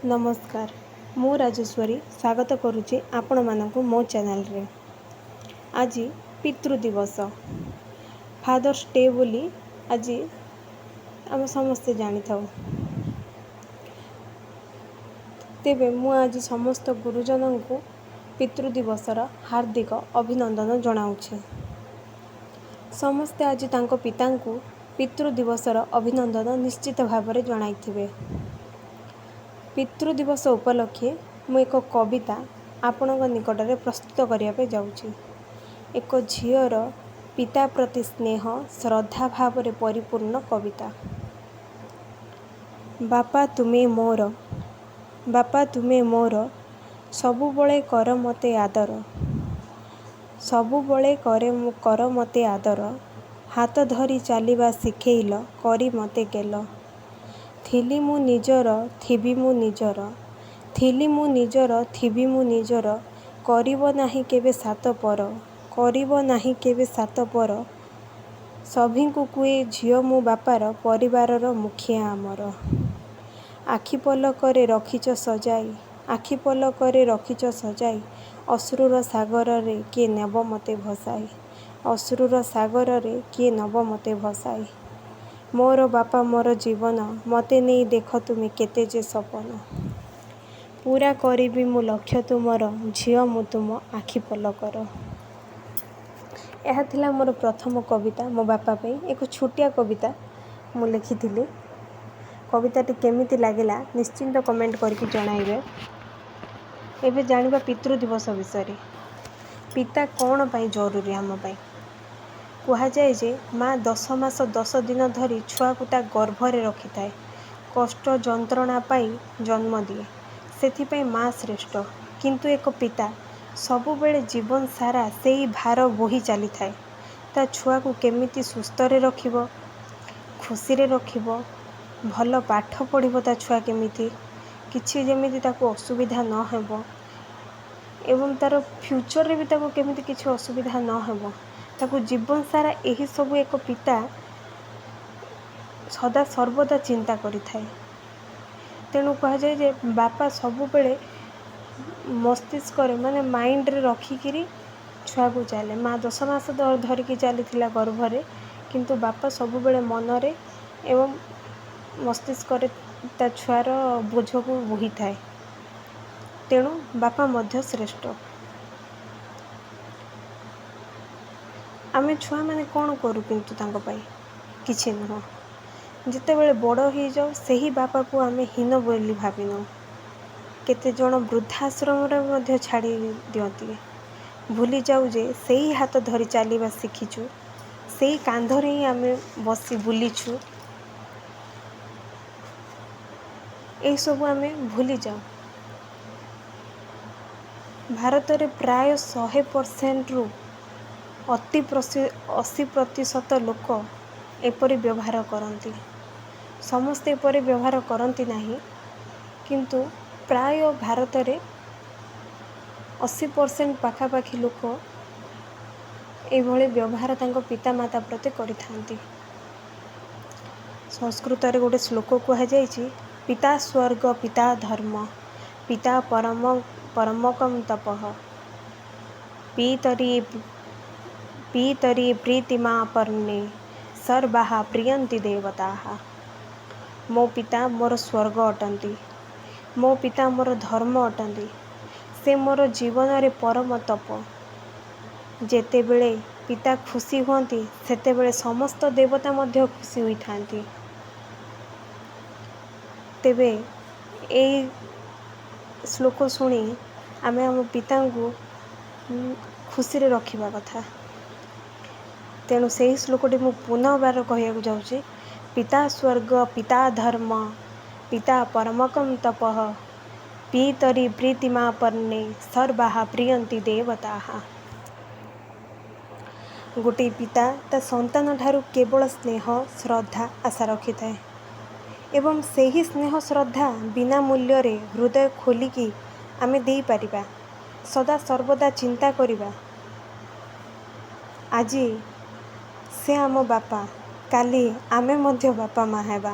ନମସ୍କାର, ମୁଁ ରାଜେଶ୍ୱରୀ ସ୍ୱାଗତ କରୁଛି ଆପଣମାନଙ୍କୁ ମୋ ଚ୍ୟାନେଲରେ। ଆଜି ପିତୃ ଦିବସ, ଫାଦର୍ସ ଡେ ବୋଲି ଆଜି ଆମେ ସମସ୍ତେ ଜାଣିଥାଉ। ତେବେ ମୁଁ ଆଜି ସମସ୍ତ ଗୁରୁଜନଙ୍କୁ ପିତୃ ଦିବସର ହାର୍ଦ୍ଦିକ ଅଭିନନ୍ଦନ ଜଣାଉଛି। ସମସ୍ତେ ଆଜି ତାଙ୍କ ପିତାଙ୍କୁ ପିତୃ ଦିବସର ଅଭିନନ୍ଦନ ନିଶ୍ଚିତ ଭାବରେ ଜଣାଇଥିବେ। ପିତୃ ଦିବସ ଉପଲକ୍ଷେ ମୁଁ ଏକ କବିତା ଆପଣଙ୍କ ନିକଟରେ ପ୍ରସ୍ତୁତ କରିବା ପାଇଁ ଯାଉଛି। ଏକ ଝିଅର ପିତା ପ୍ରତି ସ୍ନେହ ଶ୍ରଦ୍ଧା ଭାବରେ ପରିପୂର୍ଣ୍ଣ କବିତା। ବାପା ତୁମେ ମୋର, ବାପା ତୁମେ ମୋର, ସବୁବେଳେ କର ମୋତେ ଆଦର, ସବୁବେଳେ କର ମୋତେ ଆଦର, ହାତ ଧରି ଚାଲିବା ଶିଖେଇଲ କରି ମୋତେ ଗେଲ। ଥିଲି ମୁଁ ନିଜର ଥିବି ମୁଁ ନିଜର, ଥିଲି ମୁଁ ନିଜର ଥିବି ମୁଁ ନିଜର, କରିବ ନାହିଁ କେବେ ସାତ ପର, କରିବ ନାହିଁ କେବେ ସାତ ପର, ସଭିଙ୍କୁ କୁହେ ଝିଅ ମୁଁ ବାପାର, ପରିବାରର ମୁଖିଆ ଆମର। ଆଖି ପଲକରେ ରଖିଛ ସଜାଇ, ଆଖି ପଲକରେ ରଖିଛ ସଜାଇ, ଅଶ୍ରୁର ସାଗରରେ କିଏ ନେବ ମୋତେ ଭସାଇ, ଅଶ୍ରୁର ସାଗରରେ କିଏ ନେବ ମୋତେ ଭସାଇ। ମୋର ବାପା ମୋର ଜୀବନ, ମୋତେ ନେଇ ଦେଖ ତୁମେ କେତେ ଯେ ସପନ। ପୂରା କରିବି ମୁଁ ଲକ୍ଷ୍ୟ ତୁମର, ଝିଅ ମୁଁ ତୁମ ଆଖି ପଲକର। ଏହା ଥିଲା ମୋର ପ୍ରଥମ କବିତା ମୋ ବାପା ପାଇଁ, ଏକ ଛୋଟିଆ କବିତା ମୁଁ ଲେଖିଥିଲି। କବିତାଟି କେମିତି ଲାଗିଲା ନିଶ୍ଚିନ୍ତ କମେଣ୍ଟ କରିକି ଜଣାଇବେ। ଏବେ ଜାଣିବା ପିତୃ ଦିବସ ବିଷୟରେ। ପିତା କ'ଣ ପାଇଁ ଜରୁରୀ ଆମ ପାଇଁ? କୁହାଯାଏ ଯେ ମା 10 ମାସ 10 ଦିନ ଧରି ଛୁଆକୁ ତା ଗର୍ଭରେ ରଖିଥାଏ, କଷ୍ଟ ଯନ୍ତ୍ରଣା ପାଇ ଜନ୍ମ ଦିଏ, ସେଥିପାଇଁ ମା ଶ୍ରେଷ୍ଠ। କିନ୍ତୁ ଏକ ପିତା ସବୁବେଳେ ଜୀବନ ସାରା ସେଇ ଭାର ବୋହି ଚାଲିଥାଏ, ତା ଛୁଆକୁ କେମିତି ସୁସ୍ଥରେ ରଖିବ, ଖୁସିରେ ରଖିବ, ଭଲ ପାଠ ପଢ଼ିବ ତା ଛୁଆ କେମିତି, କିଛି ଯେମିତି ତାକୁ ଅସୁବିଧା ନ ହେବ, ଏବଂ ତା'ର ଫ୍ୟୁଚରରେ ବି ତାକୁ କେମିତି କିଛି ଅସୁବିଧା ନ ହେବ, ତାକୁ ଜୀବନ ସାରା ଏହିସବୁ ଏକ ପିତା ସଦା ସର୍ବଦା ଚିନ୍ତା କରିଥାଏ। ତେଣୁ କୁହାଯାଏ ଯେ ବାପା ସବୁବେଳେ ମସ୍ତିଷ୍କରେ ମାନେ ମାଇଣ୍ଡରେ ରଖିକିରି ଛୁଆକୁ ଚାଲେ। ମା 10 ମାସ ଧରିକି ଚାଲିଥିଲା ଗର୍ଭରେ, କିନ୍ତୁ ବାପା ସବୁବେଳେ ମନରେ ଏବଂ ମସ୍ତିଷ୍କରେ ତା ଛୁଆର ବୋଝକୁ ବୋହିଥାଏ। ତେଣୁ ବାପା ମଧ୍ୟ ଶ୍ରେଷ୍ଠ। ଆମେ ଛୁଆମାନେ କ'ଣ କରୁ କିନ୍ତୁ ତାଙ୍କ ପାଇଁ? କିଛି ନୁହଁ। ଯେତେବେଳେ ବଡ଼ ହେଇଯାଉ ସେହି ବାପାକୁ ଆମେ ହୀନ ବୋଲି ଭାବିନେଉ। କେତେଜଣ ବୃଦ୍ଧାଶ୍ରମରେ ମଧ୍ୟ ଛାଡ଼ି ଦିଅନ୍ତି। ଭୁଲିଯାଉ ଯେ ସେଇ ହାତ ଧରି ଚାଲିବା ଶିଖିଛୁ, ସେଇ କାନ୍ଧରେ ହିଁ ଆମେ ବସି ବୁଲିଛୁ, ଏହିସବୁ ଆମେ ଭୁଲିଯାଉ। ଭାରତରେ ପ୍ରାୟ 100%ରୁ 80% ଲୋକ ଏପରି ବ୍ୟବହାର କରନ୍ତି। ସମସ୍ତେ ଏପରି ବ୍ୟବହାର କରନ୍ତି ନାହିଁ, କିନ୍ତୁ ପ୍ରାୟ ଭାରତରେ 80% ପାଖାପାଖି ଲୋକ ଏଇଭଳି ବ୍ୟବହାର ତାଙ୍କ ପିତାମାତା ପ୍ରତି କରିଥାନ୍ତି। ସଂସ୍କୃତରେ ଗୋଟେ ଶ୍ଲୋକ କୁହାଯାଇଛି, ପିତା ସ୍ୱର୍ଗ ପିତା ଧର୍ମ ପିତା ପରମକଂ ତପଃ ପିତରି ପ୍ରୀତିମାପନ୍ନେ ସର୍ବାଃ ପ୍ରିୟନ୍ତି ଦେବତାଃ। ମୋ ପିତା ମୋର ସ୍ୱର୍ଗ ଅଟନ୍ତି, ମୋ ପିତା ମୋର ଧର୍ମ ଅଟନ୍ତି, ସେ ମୋର ଜୀବନରେ ପରମ ତପ। ଯେତେବେଳେ ପିତା ଖୁସି ହୁଅନ୍ତି ସେତେବେଳେ ସମସ୍ତ ଦେବତା ମଧ୍ୟ ଖୁସି ହୋଇଥାନ୍ତି। ତେବେ ଏଇ ଶ୍ଲୋକ ଶୁଣି ଆମେ ଆମ ପିତାଙ୍କୁ ଖୁସିରେ ରଖିବା କଥା। ତେଣୁ ସେହି ଶ୍ଲୋକଟି ମୁଁ ପୁନର୍ବାର କହିବାକୁ ଯାଉଛି, ପିତା ସ୍ୱର୍ଗ ପିତା ଧର୍ମ ପିତା ପରମକଂ ତପଃ ପିତରି ପ୍ରୀତିମାପନ୍ନେ ସର୍ବାଃ ପ୍ରିୟନ୍ତି ଦେବତାଃ। ଗୋଟିଏ ପିତା ତା ସନ୍ତାନ ଠାରୁ କେବଳ ସ୍ନେହ ଶ୍ରଦ୍ଧା ଆଶା ରଖିଥାଏ, ଏବଂ ସେହି ସ୍ନେହ ଶ୍ରଦ୍ଧା ବିନା ମୂଲ୍ୟରେ ହୃଦୟ ଖୋଲିକି ଆମେ ଦେଇପାରିବା। ସଦା ସର୍ବଦା ଚିନ୍ତା କରିବା, ଆଜି ସେ ଆମ ବାପା, କାଲି ଆମେ ମଧ୍ୟ ବାପା ମା ହେବା।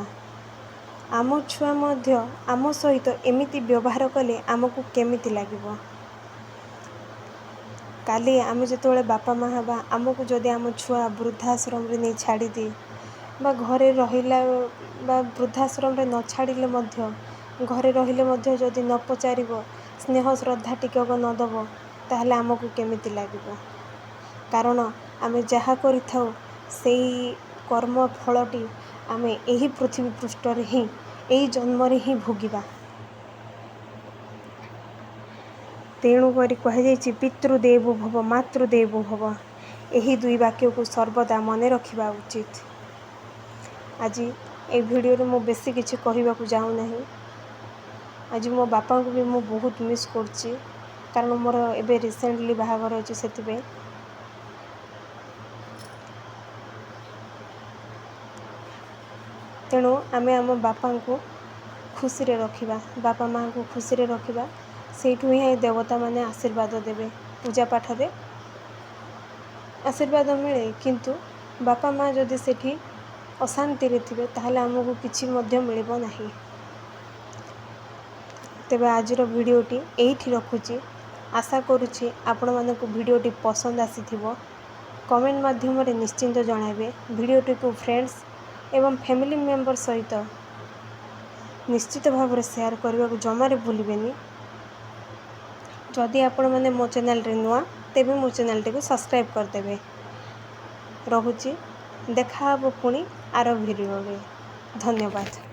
ଆମ ଛୁଆ ମଧ୍ୟ ଆମ ସହିତ ଏମିତି ବ୍ୟବହାର କଲେ ଆମକୁ କେମିତି ଲାଗିବ? କାଲି ଆମେ ଯେତେବେଳେ ବାପା ମା' ହେବା, ଆମକୁ ଯଦି ଆମ ଛୁଆ ବୃଦ୍ଧାଶ୍ରମରେ ନେଇ ଛାଡ଼ିଦିଏ ବା ଘରେ ରହିଲା ବା ବୃଦ୍ଧାଶ୍ରମରେ ନ ଛାଡ଼ିଲେ ମଧ୍ୟ ଘରେ ରହିଲେ ମଧ୍ୟ ଯଦି ନ ପଚାରିବ, ସ୍ନେହ ଶ୍ରଦ୍ଧା ଟିକକ ନ ଦେବ, ତାହେଲେ ଆମକୁ କେମିତି ଲାଗିବ? କାରଣ ଆମେ ଯାହା କରିଥାଉ ସେଇ କର୍ମ ଫଳଟି ଆମେ ଏହି ପୃଥିବୀ ପୃଷ୍ଠରେ ହିଁ, ଏଇ ଜନ୍ମରେ ହିଁ ଭୋଗିବା। ତେଣୁକରି କୁହାଯାଇଛି ପିତୃଦେବୋ ଭବ ମାତୃଦେବୋ ଭବ। ଏହି ଦୁଇ ବାକ୍ୟକୁ ସର୍ବଦା ମନେ ରଖିବା ଉଚିତ। ଆଜି ଏଇ ଭିଡ଼ିଓରେ ମୁଁ ବେଶୀ କିଛି କହିବାକୁ ଯାଉନାହିଁ। ଆଜି ମୋ ବାପାଙ୍କୁ ବି ମୁଁ ବହୁତ ମିସ୍ କରୁଛି, କାରଣ ମୋର ଏବେ ରିସେଣ୍ଟଲି ବାହାଘର ଅଛି, ସେଥିପାଇଁ। ତେଣୁ ଆମେ ଆମ ବାପାଙ୍କୁ ଖୁସିରେ ରଖିବା, ବାପା ମାଆଙ୍କୁ ଖୁସିରେ ରଖିବା, ସେଇଠୁ ହିଁ ଦେବତାମାନେ ଆଶୀର୍ବାଦ ଦେବେ। ପୂଜା ପାଠରେ ଆଶୀର୍ବାଦ ମିଳେ, କିନ୍ତୁ ବାପା ମା' ଯଦି ସେଠି ଅଶାନ୍ତିରେ ଥିବେ ତାହେଲେ ଆମକୁ କିଛି ମଧ୍ୟ ମିଳିବ ନାହିଁ। ତେବେ ଆଜିର ଭିଡ଼ିଓଟି ଏଇଠି ରଖୁଛି। ଆଶା କରୁଛି ଆପଣମାନଙ୍କୁ ଭିଡ଼ିଓଟି ପସନ୍ଦ ଆସିଥିବ। କମେଣ୍ଟ ମାଧ୍ୟମରେ ନିଶ୍ଚିନ୍ତ ଜଣାଇବେ। ଭିଡ଼ିଓଟିକୁ ଫ୍ରେଣ୍ଡସ୍ ଏବଂ ଫ୍ୟାମିଲି ମେମ୍ବର ସହିତ ନିଶ୍ଚିତ ଭାବରେ ସେୟାର କରିବାକୁ ଜମାରେ ଭୁଲିବେନି। ଯଦି ଆପଣମାନେ ମୋ ଚ୍ୟାନେଲରେ ନୂଆ, ତେବେ ମୋ ଚ୍ୟାନେଲଟିକୁ ସବସ୍କ୍ରାଇବ୍ କରିଦେବେ। ରହୁଛି, ଦେଖା ହେବ ପୁଣି ଆର ଭିଡ଼ିଓରେ। ଧନ୍ୟବାଦ।